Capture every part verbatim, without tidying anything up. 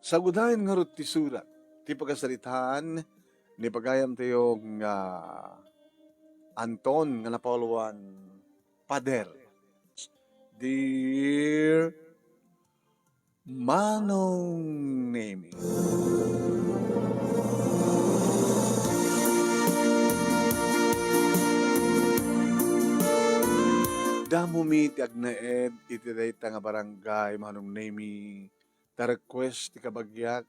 Sagudayen ngarud ti surat ti pagasaritaan ni pagayamtayo nga Anton nga napauluan Pader. Dear Manong Nemi. Damo mi ti agnaed iti dayta nga barangay, Manong Nemi, ta request ti kabagiak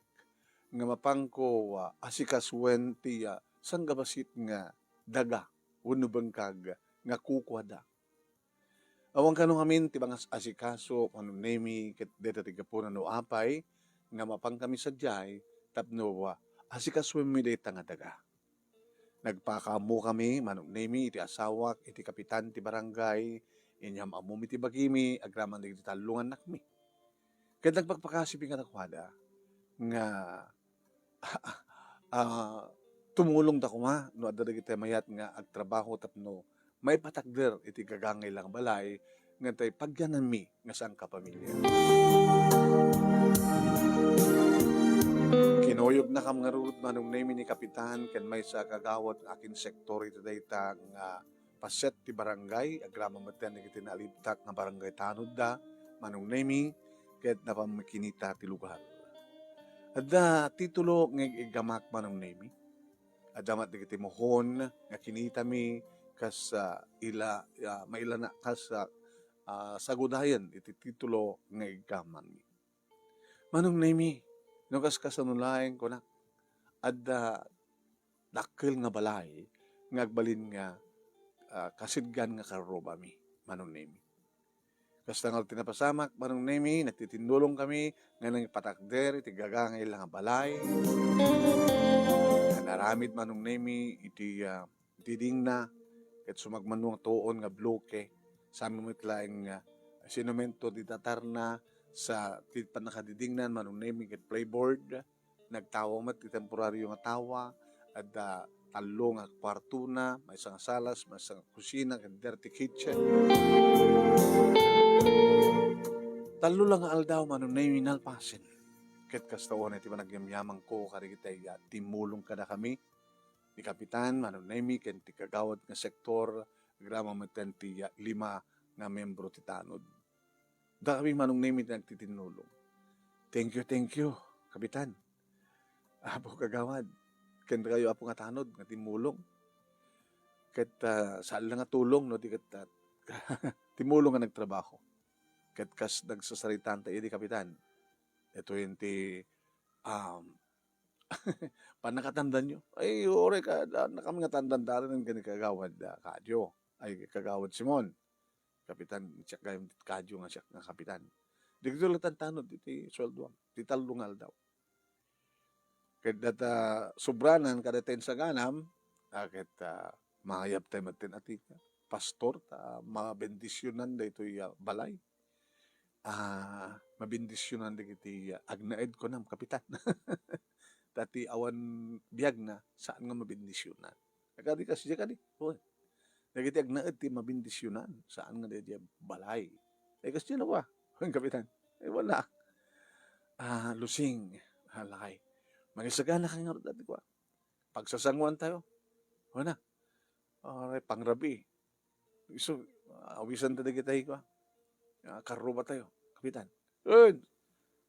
nga mapangko a asikasuen ti, ah, sanggabasit nga daga wenno bengkag nga kukuada. Awan kano ngamin ti mangas-asikaso, Manong Nemi, ket dayta ti gapuna no apay nga mapankami sadiay tapno, ah, asikasoenmi dayta nga daga. Nagpakaammo kami, Manong Nemi, iti asawak, iti kapitan ti barangay, inyam-ammomi ti bagimi, agraman dagiti tallo nga annakmi. Ket nagpakpakasimi kadakuada nga, ah, tumulongda koma no adda dagiti mayat nga agtrabaho tapno maipatakder iti gagangay la nga balay nga tay pagyananmi nga sangkapamilya. Kinuyogna kam ngarud, Manong Nemi, ni Kapitan ken maysa a kagawad nga akinsektor iti dayta nga paset ti barangay, agraman metten dagiti nalibtak nga barangay tanodda, Manong Nemi, ket napan makinita ti lugar. Adda titulo nga ig-iggamak, Manong Nemi. Adda met dagiti muhon nga kinitami kas, ah, ila, ah, mailana kas, ah, ah, sagudayen iti titulo nga iggamakmi. Manong Nemi, no kas-, kasano laeng kunak, adda dakkel nga balay nga agbalin nga, ah, kasidgan nga karrubami, Manong Nemi. Kasta nga ti napasamak, Manong Nemi, nagtitinnulong kami nga nangpatakder iti gagangay la nga balay. Nanaramid, Manong Nemi, iti, ah, didingna, ket sumagmamano nga tuon nga bloke. Saan met laeng, ah, sinumento ti datarna sa ti pannakadidingnan, Manong Nemi, ket plyboard. Nagtawa met ti temporario nga tawa, adda tallo nga kuartona, maysa nga salas, maysa nga kusina, ken dirty kitchen. Tallo la nga aldaw, Manong Nemi, nalpasen. Ket kasta unay ti panagyamyamanko kadagiti, ah, timmulong kadakami, ni Kapitan, Manong Nemi, ken ti kagawad nga sektor, agraman metten ti, ah, lima nga membro ti tanod. Dakami, Manong Nemi, ti nagtitinnulong. Thank you, thank you, Kapitan. Apo Kagawad, ken dakayo, Apo nga tanod nga timmulong. Ket, ah, saan la nga tulong, no, di ket, ah, timmulong nga nagtrabaho. Ket kas nagsasaritaan ta idi, Kapitan, ito ti, um, pannakatandanyo. Ay, uray ka, da-, nakam nga tandan da rin ken ni Kagawad, ah, Kadio. Ay, Kagawad Simon. Kapitan, siak gayam ti Kadio nga siak nga kapitan. Dagitoy la tantanod iti sueldoam, ti tallo nga aldaw. Ket data sobranan kadata insaganam, ah, ket, ah, mayabtay met ti atik, pastor, ta mabendisionan daytoy, ah, balay. Ah, mabendisionan dagiti, ah, agnaed, kunam, Kapitan. Ta ti awan biagna, saan nga mabendisionan. Kadi kasdiay kadi. Wen. Dagiti agnaed ti mabendisionan, saan nga daydiay balay. Ay, kasdiay na kua. Wen, Kapitan. Ay, wala. Ah, lusing. Alay. Mangisagana ka ngarud dati kua. Pagsasanguan tayo. Wala. Aray, pangrabi. Isu, awisan ta dagiti kua. Ah, karruba tayo, Kapitan. Wen.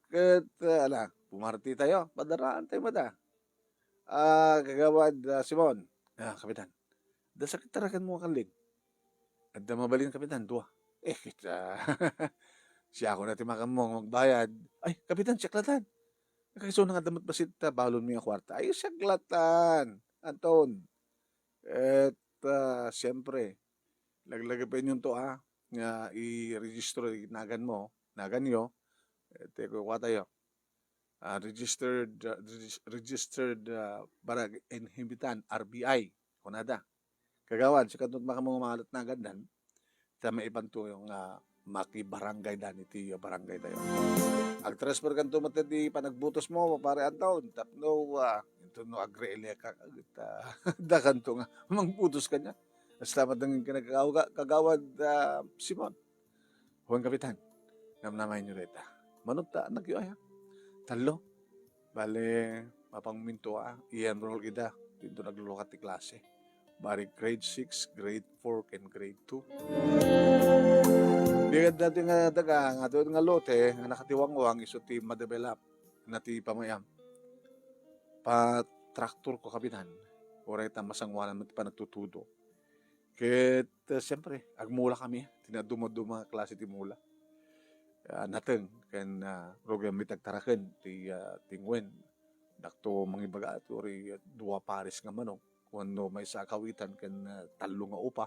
Ket, ah, ala, pumarti tayo. Padaraan tayo mata. Ah, Kagawad, ah, Simon. Ah, Kapitan. Adda sakit ta raken mo, Kalling. Adda mabalin, Kapitan, dua. Eh, kita. Siak na ti makanmo nga magbayad. Ay, Kapitan, siak latan. Kaiso na nga damot basit ta balon mi nga kwarta. Ay, siak latan, Anton. Et, ah, siyempre, laglagipennyo to, ah, nga i-registro ti nagan mo, nagan yo, et, kua tayo. Ah, registered, ah, regis-, registered, ah, barangay inhabitant, R B I, kunada. Kagawad, sika to makanmo nga mangalatnagan dan, ta maipanto nga makibarangay dan iti barangay tayo. Agtransfer kanto met ti panagbutos mo, Pare Anton, tapno, ah, ito no agre-elect ka, ah, dakanto nga mangbutos kaniak. Basta madangin ka na, Kagawa-, Kagawad, ah, Simon. Wen, Kapitan, namnamaenyo dayta. Manok ta, anak yo, ay, ha? Tallo. Bale, mapanminto a, i-enroll ida, dito naglulukat ti klase. Bali, grade six, grade four, ken grade two. Di kadta nga daga, nga doon nga lote, nga nakatiwangwang, isu ti madevelop na ti pamayam. Pa-tractor ko kabitan, uray ta masangoanan met ti panagtutudo. Ket, eh, siyempre, agmula kami, ti nadumaduma nga klase ti mula. Ah, nateng, ken, ah, rugi mi ti agtaraken ti, ah, ti nguen. Dakto mangibaga, ti uray dua pares nga manok, wenno maysa a kawitan ken, ah, tallo nga upa.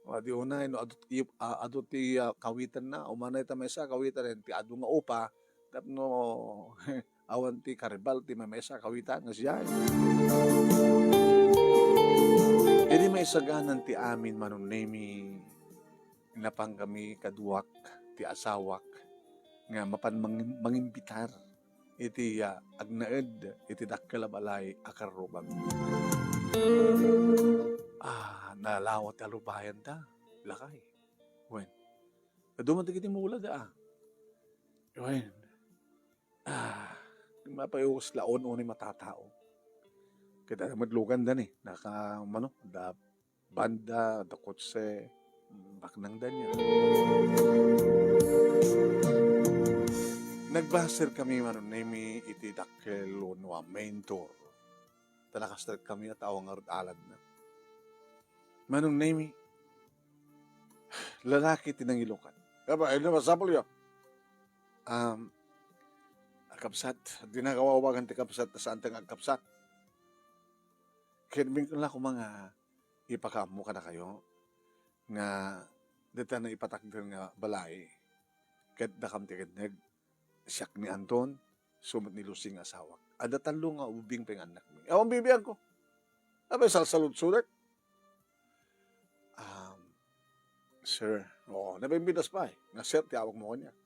Wa, di unay, no, adu ti, ah, adu ti, ah, kawitanna, umanay ta maysa a kawitan, ken ti adu nga upa, tapno awan ti karibal ti maymaysa a kawitan nga siya. Idi maisaganan ti amin, Manong Nemi, napan kami kaduak ti asawak nga mapan mangim-, mangimbitar iti, ah, agnaed iti dakkel a balay a karrubami. Ah, nalawa ti alubayan ta, lakay. Wen, adu man dagiti mula da, ah. Wen, ah, mapayos la on-, unay matatao. Ket adda met luganda ni, naka-, mano, da banda, da kotse, baknang da niya. Nagbaser kami, Manong Nemi, iti dakkel wenno a main door. Ta nakastrek kami a tao ngarud aladna. Manong Nemi, lalaki ti nangilukat. Aba, ino masapulyo? Um, kabsat, di na kawawagan ti kabsat, ta saan ta nga agkabsat. Ket binkla ko mga ipakaammo kadakayo nga deta na ipatakder nga balay, ket dakam ti kenneg, siak ni Anton, isu met ni Lucy nga asawak. Adda tallo nga ubing pay nga annakmi. Awan bibiangko. Abay, salsaludsudak. Um, sir, oo, nabimbidas pay, nga sir ti awagmo kaniak.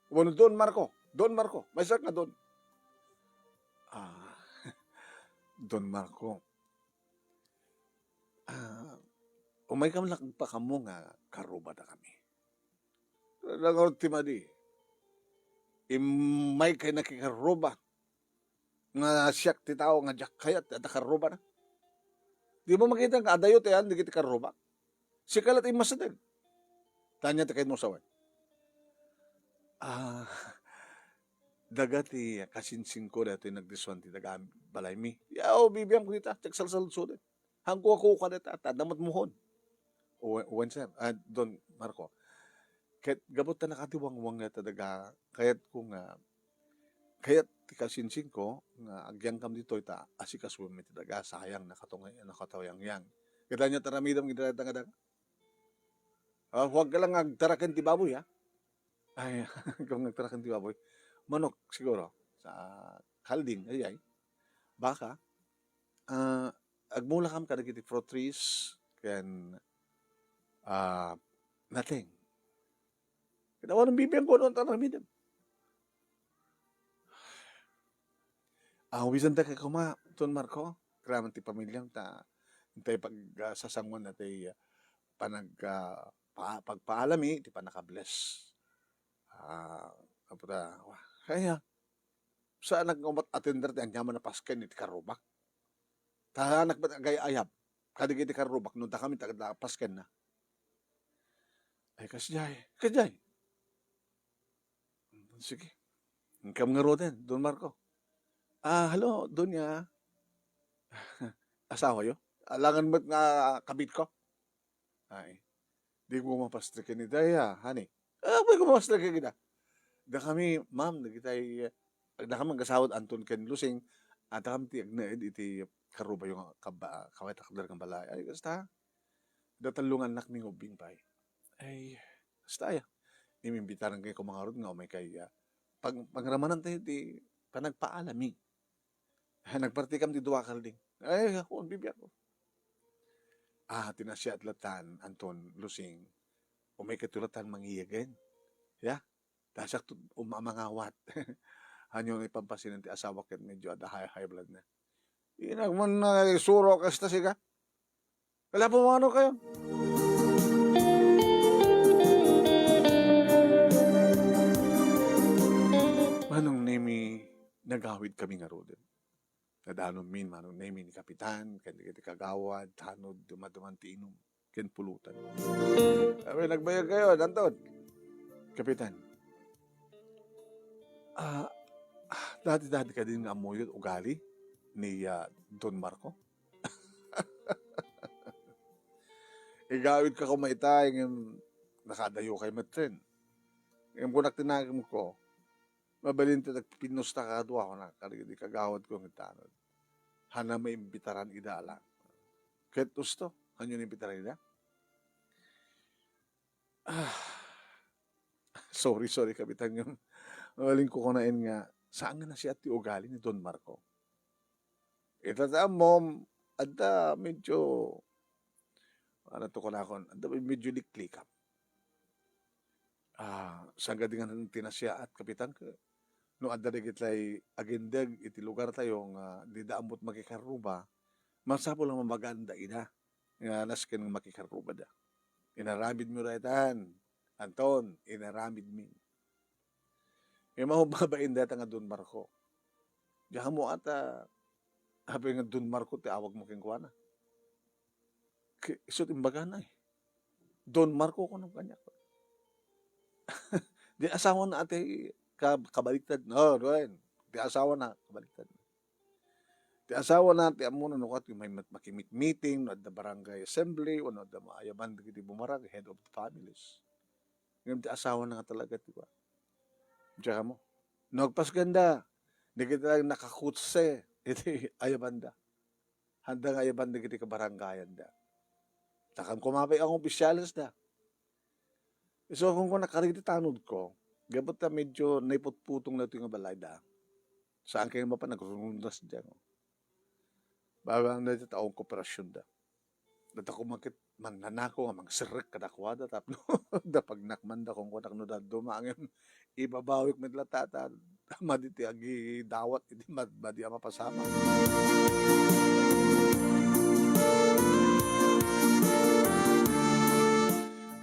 Wenno Don Marco, Don Marco, maysak nga Don. Ah, Don Marco. Ah, umaykam la agpakammo nga karrubadakami. Nangarud ti madi. Immaykay nakikarruba nga siak ti tao nga diak kayat ti adda karrubana. Dimo makita nga adayo ti ayan dagiti karrubak. Sika la ti immasideg. Tanya ti kayatmo sawen. Ah, daga ti kasinsingko daytoy nagdisuan ti daga balaymi. Yaw, bibiangko dita, ti agsalsaludsudet. Hangko a kuka dita, ta adda met muhon. Wen, wen, sir. Ah, Don Marco. Ket gapu ta nakatiwangwang dayta daga, kayatko nga, kayat ti kasinsingko nga agyangkam ditoy ta asikasuem ti daga, sayang, nakatungay-, nakatayangyang. Ket ania ti aramidem iti dayta nga daga? Ah, huwag ka lang agtaraken ti baboy, ha? Ay, kung agtaraken ti baboy. Manok, siguro. Sa kalding, ay, ay. Baka. Ah, agmulakam kadagiti fruit trees, ken, ah, nateng. Ket awan bibiangko no anta aramidem. Ah, wisanda kay kuma, Don Marco, graman ti pamilyam, ta, intay pag, ah, sasanguan na tay, ah, panag, ah, pa-, pagpaalami, ti panakabless. Ah, apo ta, wa, kaya, saanak nga umat-, atender ti aniaman a pasken iti karrubak. Taanak met agay-ayab kadagiti karrubak no dakami ti agda paskenna. Ay, kasdiay, kasdiay. Sige. Inkam ngaruden, Don Marco. Ah, hello, Doña. Asawayo? Alangan met nga kabitko. Ay, di ko mapastreken itay, ah, honey. Ah, apay ko mapastreken kita. Dakami, ma'am, dagitay, dakami aggasawa Anton ken Lusing, adda kami ti agnaed iti karrubayo nga kaba-, kaway takder nga balay. Ay, kasta, da tallo nga annakmi nga ubbing pay. Ay, kasta, aya. Inimbitaran kay kumangarod nga umay kay, ah, pag-, pagramanan tayo ti panagpaalami. Nagpartikam ti dua kalding. Ay, ako, bibiyak ko. Ah, ti nasiat latan, Anton, Lusing. Umay kayo latan mangiyagen. Ya? Dasak to, um-, mangawat. Hanyo nga ipampasinan ti asawa ket medyo adda high, high blood na. Inagman na isuro kasta siga. Wala po mano kayo. Manong Nemi, nagawid kami ngaruden. Nadanon min Manong Nemi ni Kapitan, ken dagiti kagawad, tanod dumaduman ti inum, ken pulutan. Sabi, "Nagbayag kayo, Danton." Kapitan, "Ah, ah, dati-dati ka din nga ammoyo ugali ni, ah, Don Marco?" Igawid ka koma ita, ngem nakadayo kay metten. Ngem kunak ti nakemko, mabalin ti nagpipinnusta kadua, kunak, kadagiti kagawad ko nga tanod. Haanna maimbitaran ida a lang. Ket usto, haanyo naimbitaran ida? Ah, sorry, sorry, Kapitan, ngem mabalin ko kunaen nga saan nga nasayaat ti ugali ni Don Marco. Ita ti ammom, adda medyo, ano to kunakon, adda medyo liklikam. Ah, saan kadi nga ti nasayaat, Kapitan, ket no adda dagiti agindeg iti lugartayo nga dida ammot makikarruba, masapul a mabagaanda ida nga nasken makikarrubada. Inaramidmi daytan, Anton, inaramidmi. Ngem babain dayta nga Don Marco. Diak ammo ata, apay nga Don Marco ti awagmo kenkuana. Ki-, isu ti imbagana, eh. Don Marco kuno kaniak. Di asawana ti ka-, kabaliktad. No, Ruen. Di asawana, kabaliktad. Ti asawana, ti ammona no kat, may mat-, makimit-meeting, no adda barangay assembly, wenno adda maayaban dagiti bumarag, head of the families. Ngem ti asawana nga talaga, di ba? Diak ammo. No agpasganda, dagiti lang nakakutse iti ayabanda. Haanda nga ayaban dagiti kabarangayanda. Takam kumapay ang opisyales da. Isu, kunkunak, kadagiti tanodko, gapu ta medyo naiputputong daytoy nga balayda. Saan kayo mapan nagrunundas diyan, oh. Baba na iti taong kooperasyonda. Data koma ket mannanako nga mangserrek kadakuada tapno da pagnakmanda, kunkunak, no dadduma, ngem ibabawik met latta ta madi ti agidawat iti mad-, madi a mapasamak.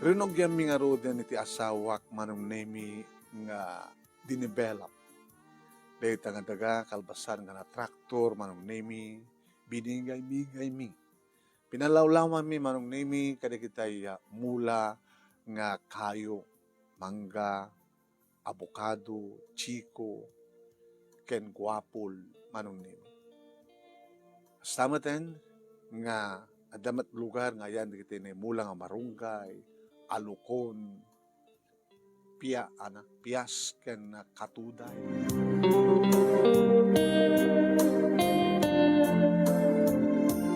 Rinugianmi ngaruden iti asawak, Manong Nemi, nga dinevelop dayta nga daga kalpasan nga natraktor, Manong Nemi, binigay-bigaymi. Pinalawlawanmi, Manong Nemi, kadagitay, ah, mula nga kayo, mangga, abokado, chiko, ken guapol, Manong Nemi. Kasta metten nga adda met lugar nga ayan dagiti naimula nga marunggay, alukon, pia-, ana, pias ken katuday.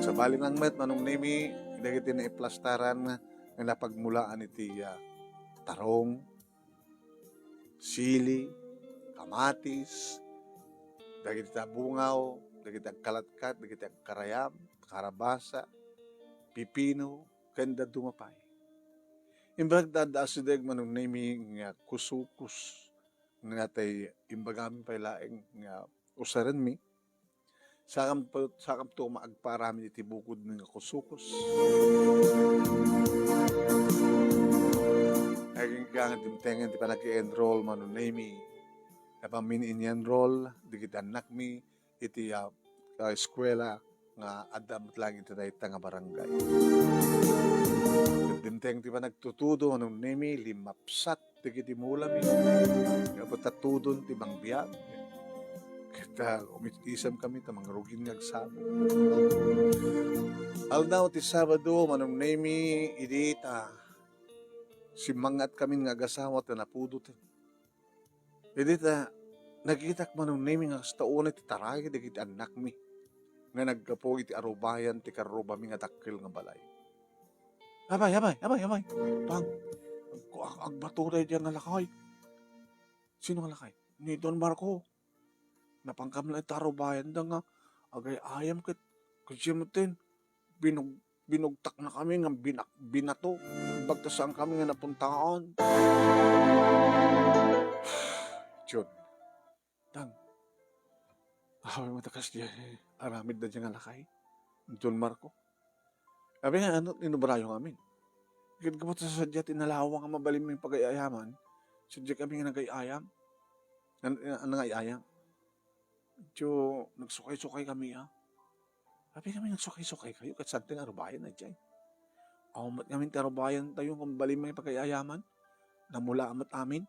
Sabali lang met, Manong Nemi, dagiti naiplastaran nga napagmulaan iti, ah, tarong, sili, kamatis, dagiti tabungaw, dagiti agkalatkat, dagiti agkarayam, karabasa, pipino, ken dadduma pay. Imbag ta adda asideg, Manong Nemi, nga kusukos, nga tay imbagami pay laeng nga usarenmi. Sakam-, sakamto nga agpaaramid iti bukodmi nga kusukos. Agingga nga dimtengen ti panag-enroll, Manong Nemi. Napanmin in-enroll dagiti annakmi iti, ah, ah, eskuela nga adda met laeng iti dayta nga barangay. Dimteng ti panagtutudo, Manong Nemi, limapsat dagiti mulami. Gapu ta tudon ti mangbiag. Ket, ah, umit-isem kami ta mangrugin nga agsabong. Aldaw ti Sabado, Manong Nemi, idi ta simmangat kami nga agasawa ta napudoten. Idi ta nakitak, Manong Nemi, nga kasta unay ti taragi dagiti annakmi nga naggapu iti arubayan ti karrubami nga dakkel nga balay. Abay, abay, abay, abay. Pang, ag-, agbato daydiay nga lakay. Sino nga lakay? Ni Don Marco. Napangkam la ita arubayanda nga agay-ayam ket, ket siya metten, binug-, binugtakna kami nga binak-, binato. Imbag ta saan kami nga napuntaan. Diyon. Dang. Awan mo takas di, aramid na dyan nga lakay. Don Marco. Abi nga, ano, inubrayo nga amin. Ket gapu ta sadja ti nalawa nga mabalin mi pagay-ayaman, sadja kami nga nagay-ayam. An-, an-, ano nga iyayam? Medyo nagsukay-sukay kami, ah. Apay ngamin nagsukay-sukay kayo, ket saan ti nga arubayan, ajay? Awan met ngamin ti arubayan tayo, nga mabalin nga pagayayam. Namula met amin.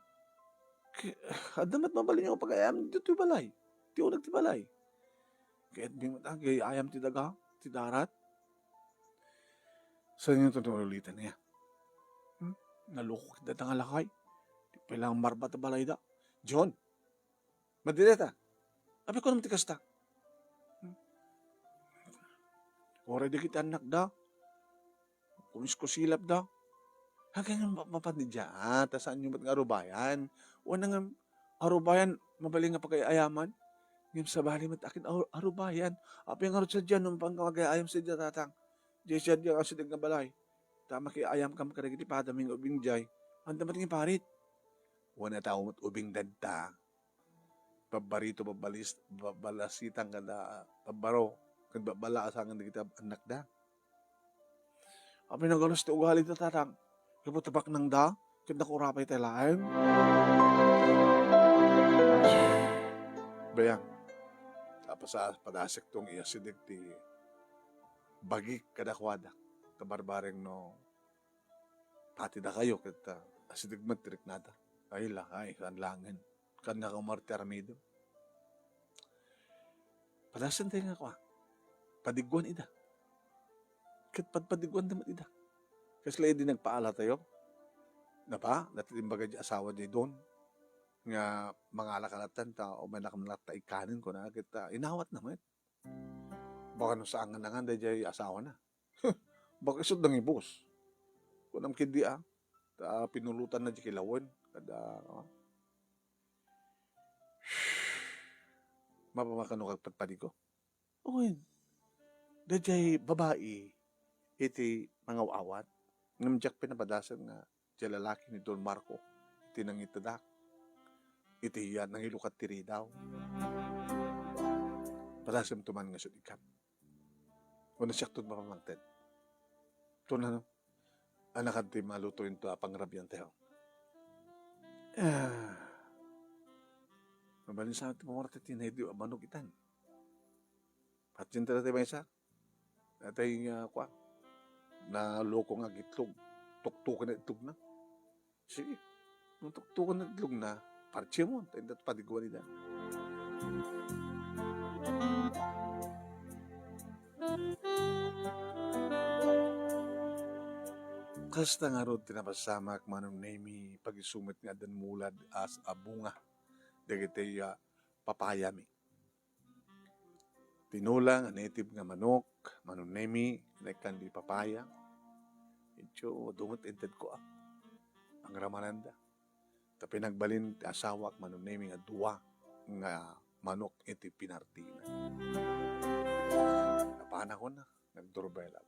Ke-, adda met mabalin nga pagayayam, ditoy balay. Ti uneg ti balay. Ket bing-, ah, gayayam ti daga, ti darat. Saan yun ito ulitan niya? Hmm? Nalukok data nga lakay. Di pa lang marbat a balay da. John, madideta. Abi ko naman ti kasta. Hmm? Oray di kita anak da. Kunis ko silap da. Hagay nga ma-, mapan ni Diya, ah, ta saan nyo met nga arubayan? Wala nga arubayan, mabalin nga pagayayam. Ngem sabali met akin aru-, arubayan. Apay nga rod sa Diya, no mapan nga magayayam sa Diya, tatang. Diya sa Diya, kasi nga balay. Ta makiayam kam kadagiti padami nga ubing jay. Anda met nga parit? Wala tao met ubing dadta. Babbarito, babbalis-, babbalasitan kada babbaro, ken babbala a sangan dagiti ab-, annakda. Apay nagalus ti ugali ta, tatang? Ket tabaknangda, ket nakurapay tay laeng. Bayang, apasa-, padasekto nga iyasideg ti bagik kadakuada. Ta barbareng no pati dakayo ket, ah, asideg met ti riknada. Ay, lakay, saan langen. Kan nga umar ti aramidem. Padasen tayo nga kua. Padiguan ida. Ket padpadiguan da met ida. Kasla idi nagpaala tayo. Napa, dati imbaga di asawa di Don. Nga mangalak-alatan ta, o may nakamlak ta ikanin ko na, ket, ah, inawat na met. Baka no saan nga nangan dayjay asawa na. Baka isut da nga ibus. Kunam kidi, ah. Ta pinulotan na di kilawen. Kada, ah. Mapamakano kagpatpadi ko? Uy, dayjay babai iti mangaw-awat. Ngem diak pinapadasan nga ti lalaki ni Don Marco iti nangitedak iti, ah, nangilukat ti ridaw. Padasem to man nga sut ikam. Wenno siak ton mapamangted. Ton ano? Anakan ti maluto into a pangrabian tayo. Ah. Mabalin sa ti pamorte ti naidiw a manok itan. Patien ta dati maysa. Natay nga, kua, naloko nga agitlog. Tuktukan na itlog na. Sige. Nung tuktukan na itlog na, parche mo, ta indat padiguan ida. Kasta ngarud ti napasamak, Manong Nemi, pagisumit nga addan mulad as a bunga dagiti, ah, papayami. Tinola nga native nga manok, Manong Nemi, naikkan di papaya. Ityo, dumot inted ko, ah. Pangramananda. Ta pinagbalin ti asawak, Manong Nemi, nga dua nga manok iti pinartina. Napana ko na, nagdurbelak.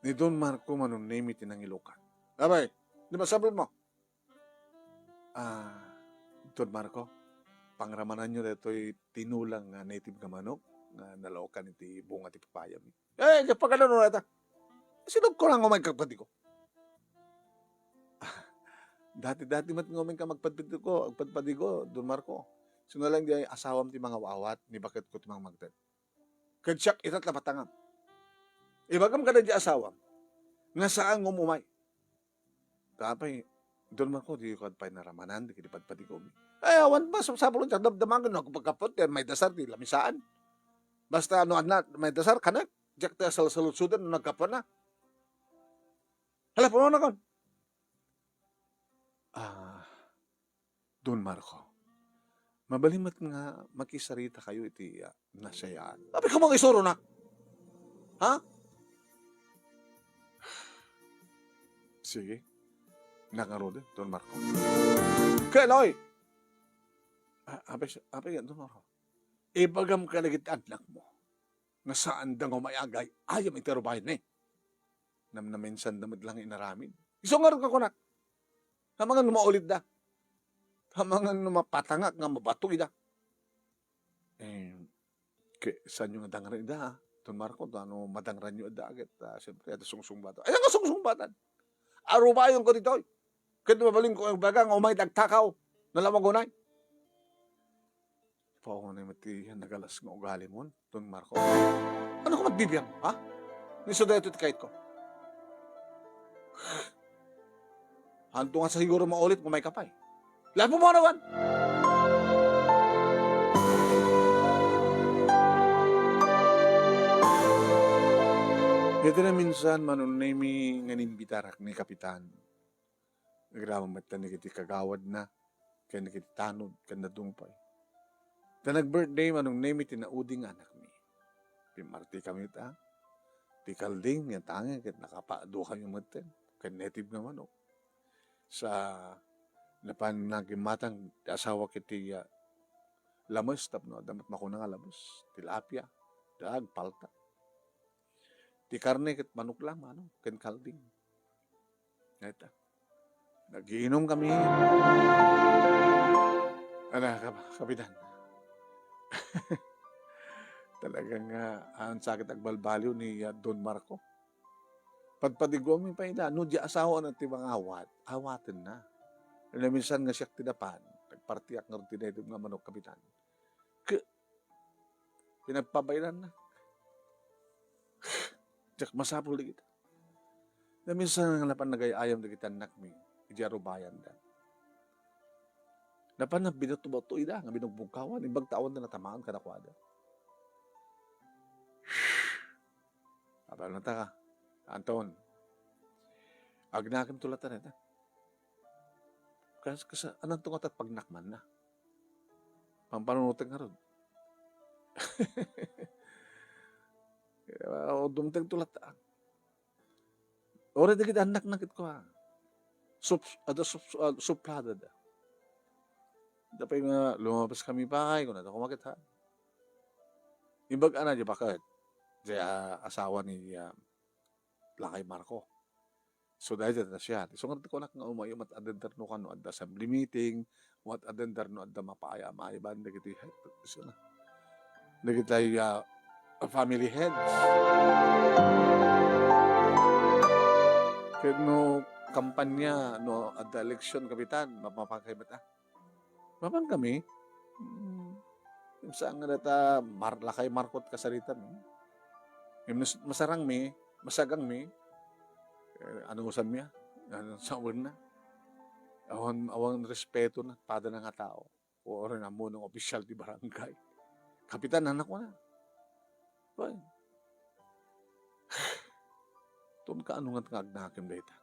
Ni Don Marco, Manong Nemi, ti nangilukan. Abay, di masapul mo? Ah, Don Marco, pangramananyo daytoy tinola nga native nga manok nga nalaokan iti bunga ti papayami. Eh, diak pagano dayta. Sidog ko lang umay kagpadi ko. Dati-dati met nga umay ka magpadpadi ko, agpadpadi ko, Don Marco. Sino lang di ay asawam ti mangaw-awat, ni baket ko ti mangmagted. Ket siak ita ti napatangam. Ibagam kada di asawam, nga saan nga umay. Tapay, Don Marco, di ko pay naramanan, di kadi padpadikomi. Ay, awan ba, sa-, sapul, diak damdaman, no, pagkapot, yan, may dasar, di lamisaan. Basta, ano, anak, may dasar, kanak, diak ta salsaludsudan, no, nagkapot na. Hala, puno na kon. Ah, Don Marco, mabalin met nga makisarita kayo iti, ah, nasayaan. Apay ko mangisuro na? Ha? Sige. Nangarode, Don Marco. Kaya, Loy! Ah, apay, apay, Don Marco. Ibagam ka lagi ti anak mo. Nga saan da nga umayagay, ayam iti rubayan ni. Namnaminsan da met lang inaramid. Isu nga ron kakunak. Amangan no maulit da. Amangan no mapatangak nga mabato ida. Eh, ke-, saan nyo nga dangran ida, ha? Don Marco, ano madangran nyo ida, agad, ah, siyempre, ada sungsungbatan. Ay, nga sungsungbatan. Arubayan ko ditoy. Ket mabalin ko, baga nga umay dagtakaw. Nalawagunay. Paunay met ti nagalas nga ugalimon, Don Marco. Ania ka met bibiang, ha? Ni isu daytoy ti kayatko. Haanto nga siguro maulit, umayka pay. Laeng pumanawan! Iti naminsan, manunnaymi nga inimbitarak ni Kapitan. Agraman met dagiti kagawadna, ken dagiti tanod, ken dadduma pay. Ta nag-birthday, manunnaymi ti naudi nga anakmi. Pimmartikami ta. Ti kalding, nga tanging ket nakapadukayo metten, ken native nga manok. Sa napan nagimmatang ti asawak iti, ah, lames tapno adda met makuna nga lames, tilapia, daag, palta. Ti karne ket manok lang, manok, ken kalding. Ita. Nagiinom kami. Ala, kap-, Kapitan. Talaga nga, ah, sakit agbalbaliw ni, ah, Don Marco. Padpadiguami pay ida, no di asawana ti mangawat, awatenna. Naminsan nga siak ti napan, nagpartiak ngarud ti native nga manok, Kapitan. Ke-, pinagpabainanna. Diak masapul dagita. Naminsan nga napan nagay-ayam dagiti annakmi, idiay rubayanda. Napan nabinuto-buto ida, nga binugbugkawan, imbag ta awan da natamaan kadakuada. Apay, nata ka, Anton. Agnakem to latta dayta. Kas-, kas-, ananto nga tat pagnakmanna? Pampanunotek ngarud. O, dumteng to latta. Uray dagiti annakna ket kua. Sup-, ada sup-, ah, suplada da. Dapay nga lumabas kami pay, kuna da kumakit ha. Imbag ana di baket. Di, ah, asawa ni, ah, Lakay Marco. So, dayta ta siya. Isu nga kunak nga umayo, mat-attend no kano adda assembly meeting, mat-attend no adda mapaay-amaay ban dagiti head. Isu na. Dagiti, ah, family heads. Ket no kampanya, no adda eleksyon, Kapitan, mapapakay met, ah. Mapan kami. Hmm. Saan nga data Mar-, Lakay Marco ti kasarita mi. Ngem no s-, masarang mi, masagang mi, eh, ano usan mi, ah? Ano, sawen na? Awan, awan respeto na, pada na nga tao. O, rin amo ng opisyal di barangay. Kapitan, anak ko na. Hoy. Tun ka, ano nga nga agnakim dayta?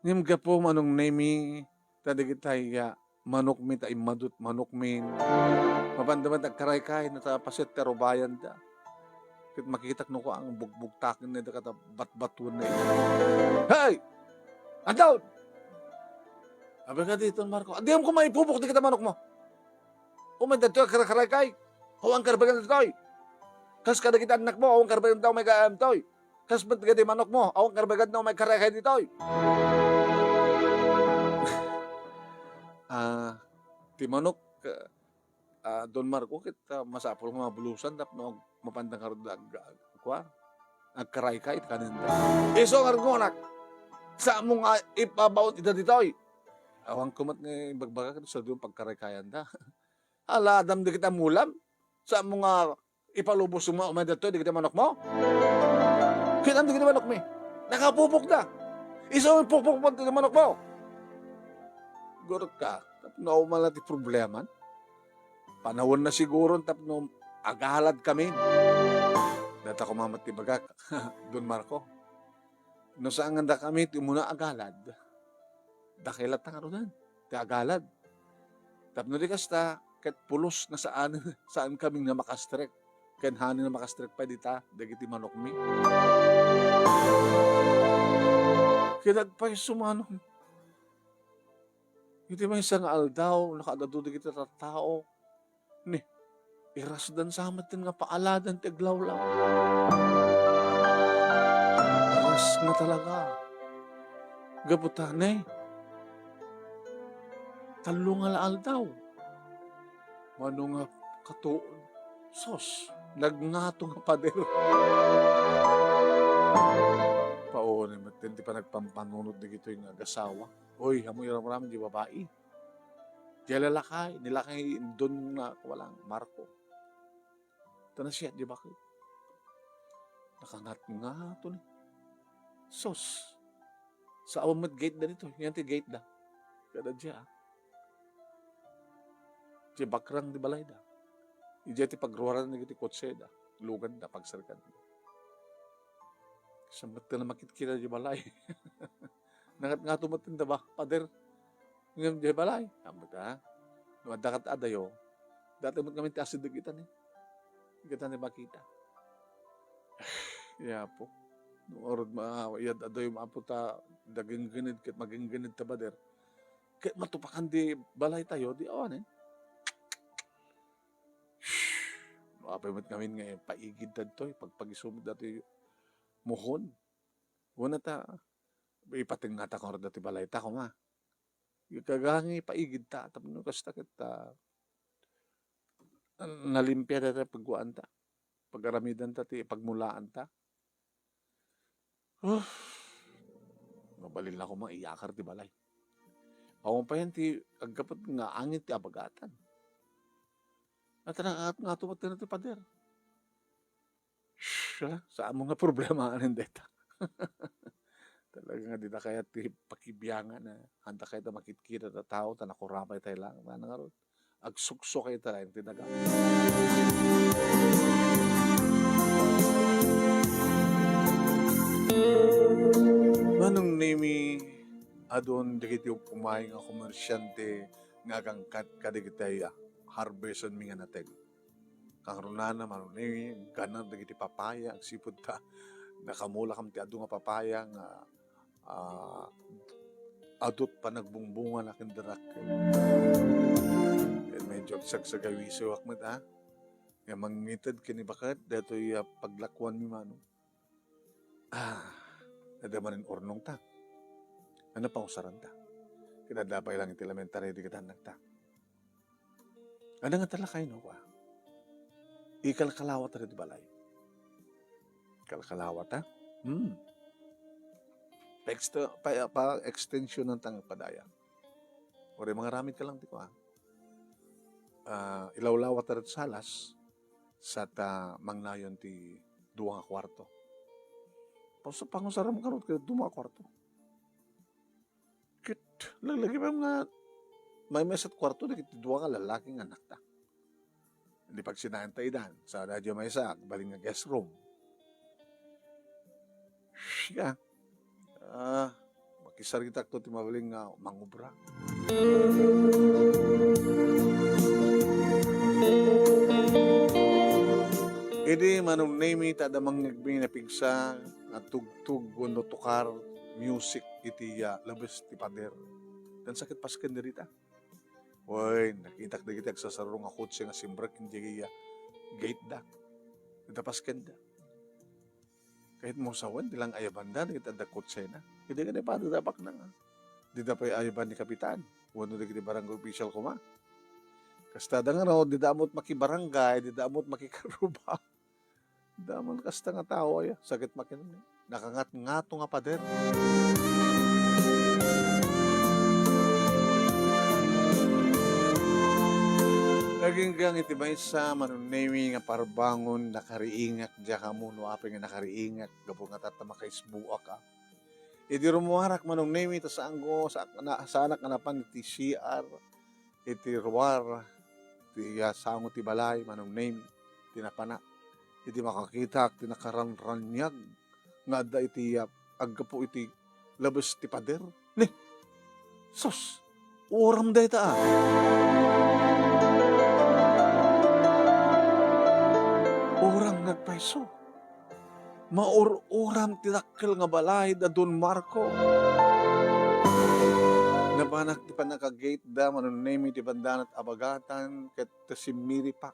Ngem gapu manong nemi, ta dagitay, ah, manokmi ta immadut manokmin. Mapanda met agkaraykay, no ta paset ti arubayanda. Ket makitak no kuang bugbugtaken na dakata batbatuen na ita. Hey! Anton! Abi ka dito, Marco. Adi mo ko maipupok di kita manok mo. Umay dagitoy agkarakaraykay. Awan karbagan ditoy. Kas kadagiti anak mo, awan karbagan ditoy, may kaam toy. Kas met gadi manok mo, awan karbagan na may karekay ditoy. Ah, ti manok, ah, Don Marco, ket, ah, masapul nga mabulusan tapno ag-, mapanda ngarud ag-, ag-, kua, agkaraykay kanenda. Isu nga argunak, sa mo nga ipabaon ita ditoy. Awan ko met nga ibagbaga ket sa dun pagkaraykayanda. Ala, adam dagiti amulam. Sa mo nga ipalubos mo, umay dagitoy dagiti manok mo? Kinam dagiti manok mi. Nakapupok da. Isu ipupok mo dagiti manok mo. Gurot ka. Tapno umala ti problema. Panawen na siguro tapno agalad kami. Data ko mamat ti bagak, Don Marco. No saan nga dakami ti umuna agalad, dakay latta ngaruden ti agalad. Tapno di kasta, ket pulos nga saan, saan kami nga makastrek. Ken haanen a makastrek pay dita, dagiti manokmi. Ket agpayso manon. Iti maysa nga aldaw, nakaad-adu dagiti tattao. Ni, irasdan sa met nga paaladan ti aglawlaw. Ras nga talaga. Gapu ta, ne, tallo nga la aldaw. Mano nga katuon? Sos, nagngato nga pader. Paunay met ti panagpampanunot dagitoy nga agasawa. Oy, ammo iramram di babai. Diay lalakay, ni lakay Don nga kuan lang, Marco. Ta nasiat diay baket. Nakangatngato ni. Sus! Saan met gate da ditoy. Yan ti gate da. Kada diay, ah. Diay bakrang ti balayda. Idiay ti pagruaran dagiti kotseda. Luganda, pagsarkan. Saan met ti makitkita diay balay? Nakangatngato met ti da ba, Pader? Ngem diay balay. Ammok, ha? No adda ket adayo, dati met ngamin ti asideg ita ni. Ita ni makita. Ya Apo. No arud ma-, iyad adayo, Apo, ta dagingginid ket magingginid ta, Pader. Ket matupakan ti balay tayo, di awan, eh. No apay met ngamin nga paigid ta ditoy, pagpagisum datoy muhon. Una ta, ipatengngata kano dati balay ta, koma. Kagangi paigid ta, tapno kasta ket, ah, nalimpia dayta pagkuanta, pagaramidanta ti pagmulaanta. Huh, mabalin la koma iyakar ti balay. Awan pa yan ti aggapu nga angin ti abagatan. At nga, nga tumat ti Pader. Shh, ah, saan mo nga problema anin deta. Talaga nga, di na kayat ti pakibiangan, ah. Handa kayat a makitkita ta tao, ta nakurapay tayo lang. Ano nga ron? Agsukso kayo tayo, ti daga. Manong Nemi, adun dagiti umay nga komersyante nga agangkat kadigitay, ah, harvest mi nga nateg. Kangrunana, Manong Nemi, ganar dagiti papaya, agsipud ta nakamulakam ti adu nga papaya nga, ah, adut panagbungbungan a ken darakkel. Ket medyo agsagsagawisuak met, ah, nga mangited ken ni baket daytoy, ah, paglakuanmi, Manong. Ah, adda manen urnongta. Ano pangusaranta? Kinadapay lang iti elementary, di kita nagta. Ano nga talakay, no, kwa? Ikalkalawat ta ditoy balay. Kalkalawat, ha? Hmm. Pa-extra-, pa, pa-extension ng tang padaya. Uri, mangaramid ka lang ti kwa. Ah, ilawlawat ta ditoy salas, sa ta mangnayon ti dua nga kwarto. Pangusar-, pangusaram karot ket dua nga kwarto. Ket laglagipen nga maymaysa ti kwarto dagiti dua nga lalaki nga annakta. Di pagsinaen ta idan, sa dadyo maysa, agbalin nga guest room. Siya, ah, makisaritak to ti mabalin nga mangubra. Idi Manong Nemi, ta adda mangngegmi napigsa nga tugtog wenno tukar music iti, ah, labes ti pader. Tan sakit pasken dita. Wen, nakitak dagiti agsasarro nga kotse nga simrek iti, ah, gate da. Ita pasken da. Ket mo sawen, di lang ayabanda dagiti adda kotsena. Idi nga ni Padre Dabak na nga. Dida pay ayaban ni Kapitan. Wenno dagiti barangay official koma. Kasta da nga no, dida amot makibarangay, dida amot makikaruba. Daman kasta nga tao aya, sakit makin-, nakangatngato nga pader. Naginggang iti maysa, Manong Nemi, nga parbangon, nakariingak, diak ammo no apay nga nakariingak, gapu nga tatta makaisbuak, ah. Idi rumuarak, Manong Nemi, ta saanko, sa-, na-, saanak nga napan iti C R, iti ruar, ti, ah, sango ti balay, Manong Nemi, ti napana. Idi makakitak, ti nakaranraniag, nga adda iti, ah, aggapu iti labes ti pader. Ni, sus, uram dayta, ah. Uram nagpayso. Maur-uram ti dakkel nga balay da Don Marco. Napanak ti pannakagate da, Manong Nemi, ti bandanat abagatan, ket simmiripak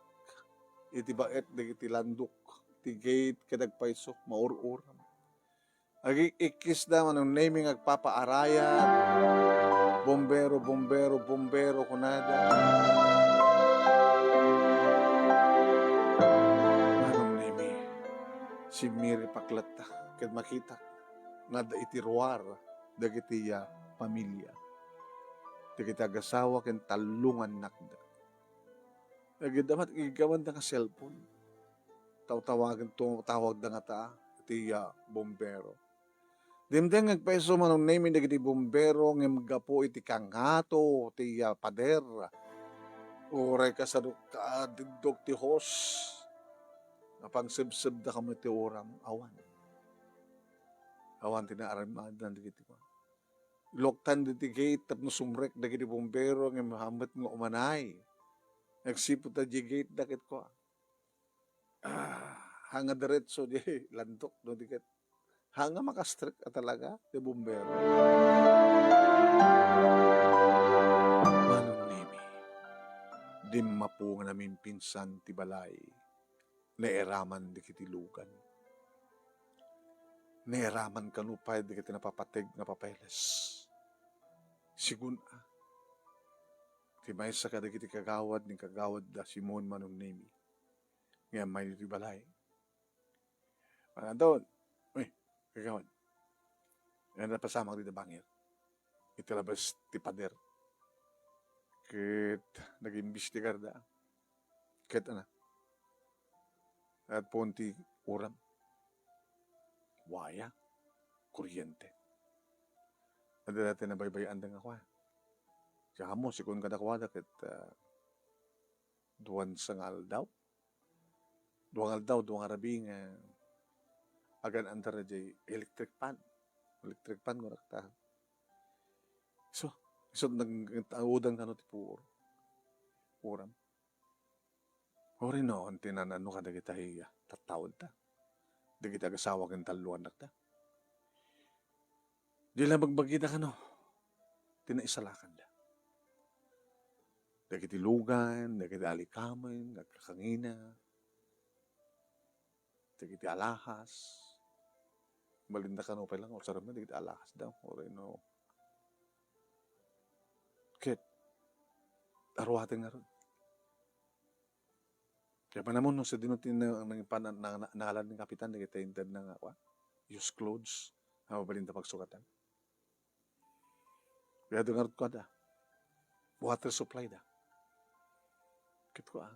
iti baet dagiti landok ti gate ket agpayso, maur-uram. Agik-ikkis da, Manong Nemi, nga agpapaarayat. "Bombero, bombero, bombero," kunada. Manong Nemi, simmiripak latta ket makitak nga adda iti ruar dagiti, ah, pamilia. dagiti agasawa ken tallo nga annakda. Dagita met iggamanda nga cellphone. Tawtawagen, tawagda ngata iti, ah, bombero. Dimteng nga agpayso Manong Nemi dagiti bombero ngem gapu iti kangato ti, ah, pader, uray kasano kadiddog ti hose, napangsebsebda kamo iti uram, awan. Awan ti naaramidna dagiti kuan. Loktan dagiti gate tapno sumrek dagiti bombero ngem hammet nga umanay. Nagsipud ta di gate da ket kua. Ah, hanga diretso di landok no di ket hanga makastrek a talaga ti bombero. Manong Nemi, dimmapo nga namimpinsan ti balay. Nairaman dagiti lugan. Nairaman kano pay dagiti napapateg nga papeles. Sigun a, ti maysa kadagiti kagawad ni kagawad da Simon Manong Nemi nga immay ditoy balay. Manadon, uy, kagawad. Yan napasamak dita bangir. Iti labas ti pader. Ket nagimbestigarda. Ket ana, at puon ti uram. Waya, kuryente. Adda dati nabaybay-anda nga kua. Siya mo, sikon kadakuada ket, ah, duan sa nga aldaw. Duang aldaw, duang arabi nga agan-andar diay electric fan. Electric fan, kunak ta. So, isu nag-, nagtaudan kano ti puor. Uram. Uri no, ti nan-ano kadagiti, ah, tattaod ta. Dagiti agasawa ken tallo annakta. Di la bagbagida kano, ti naisalakanda. Dagiti lugan, dagiti alikamen, agkakangina, dagiti alahas. Malinda kano pay lang, usarem na dagiti alahas da, uray no. Ket, aruaten ngarud. Kaya pa naman, no, sa dino ti na-, nang-, pa-, na-, na-, nangalan ni Kapitan, dagiti intedna nga, kua, used clothes, a mabalinda pagsukatan. Kaya adu ngarud kuada, water supply da. Ket kua,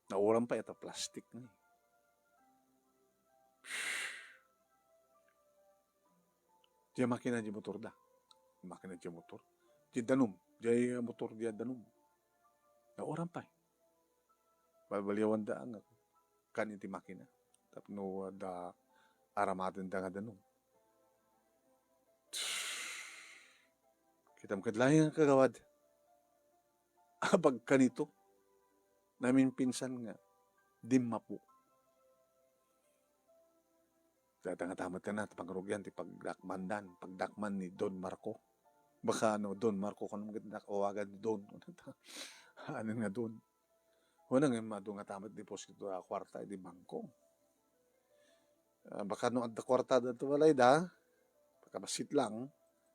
nauram pay ita plastic ni. Diay makina, diay motor da. Makina, diay motor. Diay danum, diay motor, diay danum. Nauram pay. Balbaliawan da nga kan iti makina. Tapno da aramatenda nga danum. Kitam ket laeng nga kagawad. Abag kanito. Namimpinsan nga dimmapo. Dayta nga tamet ken na, ti pangrugian ti pagdakmandan, pagdakman ni Don Marco. Baka, ano, Don Marco, kano met awagan ni Don. Anen nga Don. Wen, ngem adu nga tamet deposito a kuarta iti bangko. Ah, baka no adda kuartada iti balayda, pagkabassit lang,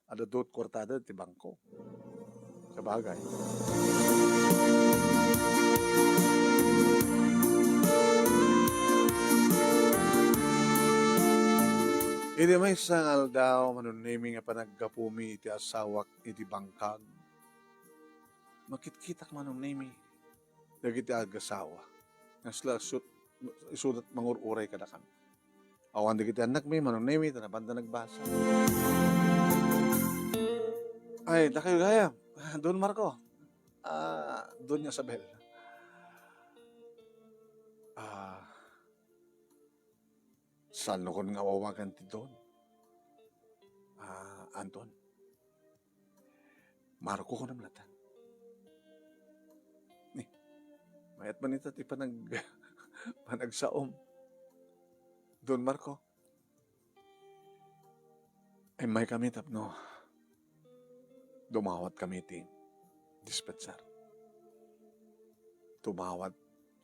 adda dua ti kuartada iti bangko. Sabagay. Iti maysa nga aldaw, Manong Nemi, nga panaggapumi iti asawak iti bangkag, makitkitak, Manong Nemi, dagiti agasawa. Nga sila sut-, isudat mangur-uray kadakami. Awan dagiti annakmi, Manong Nemi, ta napanda nagbasa. Ay, dakayo gayam. Ah, Don Marco. Ah, Doña Isabel. Ah, saan no kon nga awagan ti Don? Ah, Anton. Marco, kunam latta. Ni, mayat man ita ti panag-, panagsaom. Don Marco, immaykami tapno dumawatkami iti dispensar. Dumawat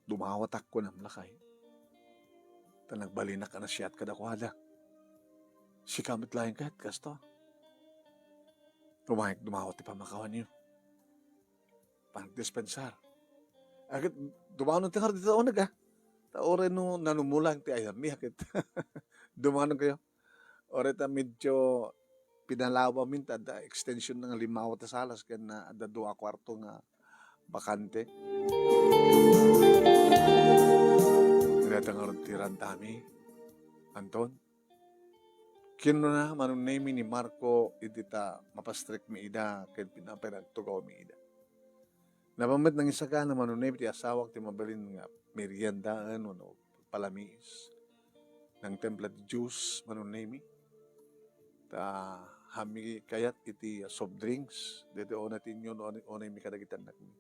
Dumawatak, kunam, lakay. Ta nagbalinak a nasiat kadakuada. Sika met laeng ket kasto. Umayek dumawat ti pammakawanyo. Panagdispensar. Agit dumanon ti ngarud dita uneg, a. Ta uray no nanumulang ti ayami, agit dumanon kayo. Uray ta medyo pinalawamin ta adda extension nga limawa ti salas ken, ah, adda dua a kuarto nga bakante. Dayta ngarud ti rantami, Anton. Kinuna, Manong Nemi, ni Marco idi ta mapastrekmi ida ken pina-, pinagtugawmi ida. Napan met nangisagana, Manong Nemi, ti asawak ti mabalin nga meriendaen wenno palamiis. Nangtempla ti juice, Manong Nemi. Ta, haanmi kayat iti soft drinks. Daytoy unay ti inyo, unay, unaymi kadagiti annakmi.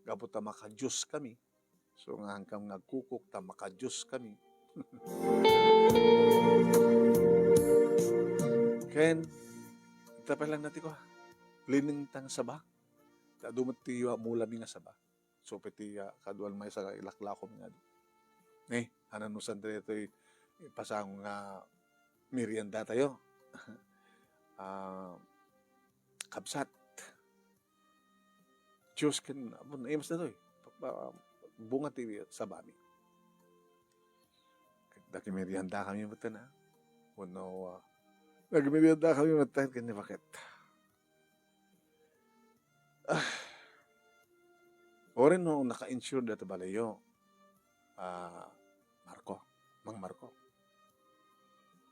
Gapu ta maka-juice kami. So, nga hankam nga agkukok ta maka-juice kami. Ken, ita pay lang nati ko, linengta nga saba. Ta adu met ti mulami nga saba. So, pay ti, ah, kaduan maysa nga ilaklakom nga adu. Eh, ananusan daytoy ipasango nga merienda tayo. Ah, kabsat. Diyos ken, apo, naimas daytoy. Pa-, pa-, bunga ti sabami. Nakimerienda kami met, ah. Wenno, ah, nakimerienda kami met ken ni Baket. Ah. Uray no naka-insure dayta balayyo, ah, Marco, Mang Marco.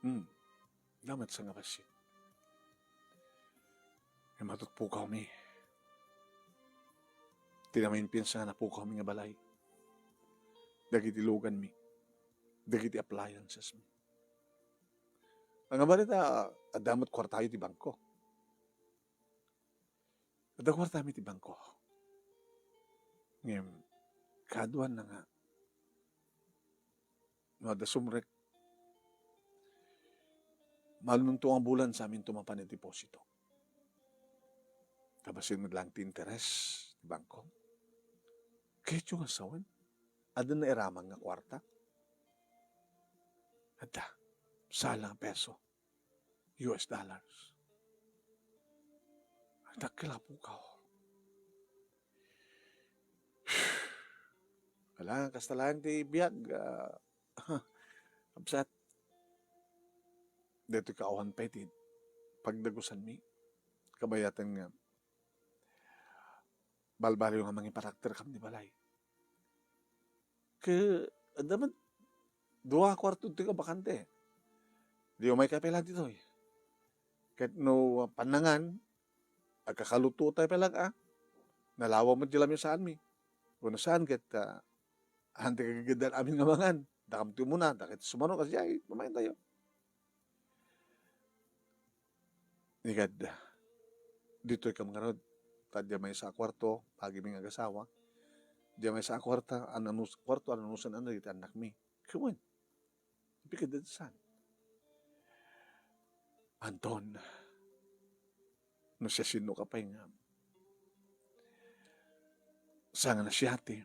Hmm. Damet sa nga bassit. Ay, matutpukawmi. Ti namainpinsa nga napukawmi nga balay. Dagiti luganmi. Dagiti appliancesmi. Ang balita, adda met kuartayo ti bangko. Adda kuartami ti bangko. Ngem, kaduan na nga. No adda sumrek, malunto nga bulan sa amin tumapan iti deposito. Ta bassit met lang ti interes ti bangko. Ketyo nga sawen, adda nairamang nga kuarta. Adda, sala nga peso. U S dollars. Dakkel a pukaw. Ala, kasta laeng ti biag, ah, kabsat. Daytoy kaawan pay ti pagdagusanmi. Kabayatan nga, balbaliw nga mangiparakter kam ti balay. Ket adda met dua a kuarto ti kabakante. Di umayka pay lang ditoy. Ket no pannangan, agkakaluto tayo pay lang, ah. Nalawa met di lamyo saanmi. Wenno saan ket, ah, haan ti kagiddan amin nga mangan. Dakam ti umuna, dakit sumano, kasi ay, mamayan tayo. Nikad, ditoy kam ngarud, ta dia maysa a kuarto, pagimi nga agasawa, dia maysa a kuarta, ananus-, kuarto, ananusan, ano, iti annakmi. Kawen, pikadadsan. Anton, no siasino ka pay nga, saan nga nasiati,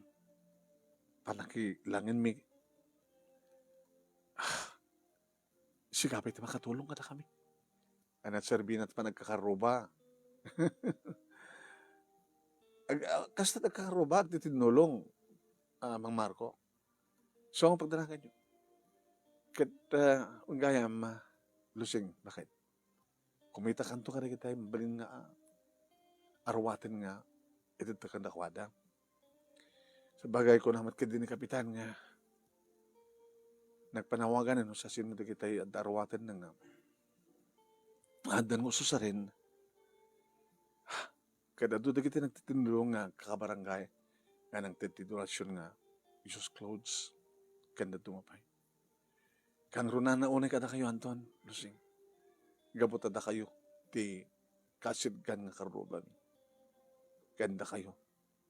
panakilangenmi, ah, Sika pay ti makatulong kadakami. Ania ti serbina ti panagkakarruba? Ag-, ah, kasta ti agkakarruba, agtitinnulong, ah, Mang Marco. So, ang pagdanaganyo. Ket, ah, gayam, ah, Lusing, bakit? Kumitakanto kadagiti mabalin nga, ah, aruaten nga itedka kadakuada. Sabagay, kuna met ketdi ni Kapitan nga nagpanawagan no siasino dagiti adda aruatenna nga adda nga ususaren. Ket adu dagiti nagtitindulong nga kakabarangay nga nangted ti donasyon nga useless clothes ken dadduma pay. Kangrunana unay kadakayo, Anton, Lusing. Gapu ta dakayo ti kasidgan nga karrubami. Ken dakayo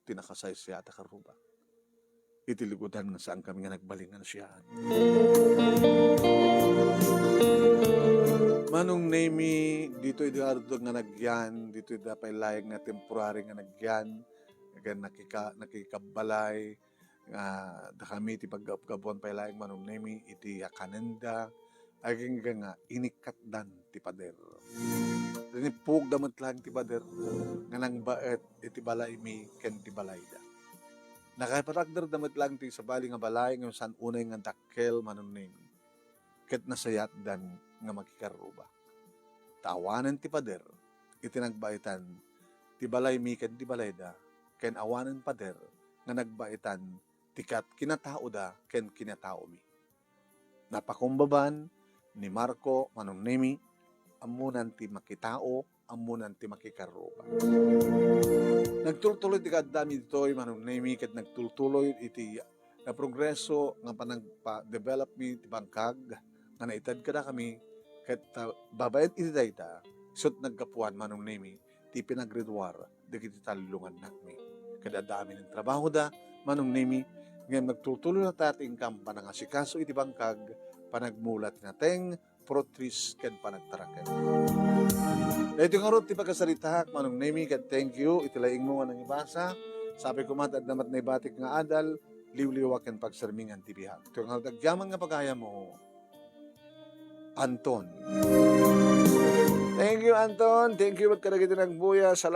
ti nakasaysayat a karruba. Iti ligudan nga saan kami nga nagbalin nga nasiaat. Manong Nemi, ditoy da nga nagyan, ditoy da pay laeng nga temporary nga nagyan, ken nakika-, nakikabbalay, nga dakami ti paggabgabuan pay laeng Manong Nemi iti akanenda, agingga nga inikkatdan ti pader. Rinipugda met laeng ti pader nga nangbaet iti balaymi ken ti balayda. Nakaparakderda met laeng ti sabali nga balay nga saan unay nga dakkel Manong Nemi. Ket nasayatdan nga makikarruba. ta awanen ti pader iti nagbaetan ti balaymi ken ti balayda, ken awanen pader nga nagbaetan ti kat-, kinataoda ken kinataomi. Napakumbaban ni Marco, Manong Nemi, ammonan ti makitao, ammonan ti makikarruba. Nagtultuloy ti kaaddami ditoy, Manong Nemi, ket nagtultuloy iti naprogreso nga panagpa-develop mi ti bangkag nga naited kadakami, ket, ah, babaen iti dayta, isut' naggapuan, Manong Nemi, ti pinagriduar dagiti tallo nga annakmi. Ket adda amin ti trabahoda, Manong Nemi, ngem nagtultuloy latta ti inkam panangasikaso iti bangkag, panagmula ti nateng, fruit trees, ken panagtaraken. Daytoy ngarud ti pakasaritaak, Manong Nemi, ket thank you iti laingmo nga nangibasa. Sapay koma ti adda met naibatik nga adal, liwliwa ken pagsermingan ti biag. Daytoy ngarud agyaman nga pagayammo, Anton. Thank you, Anton. Thank you met kadagiti nagbuya. Salamat.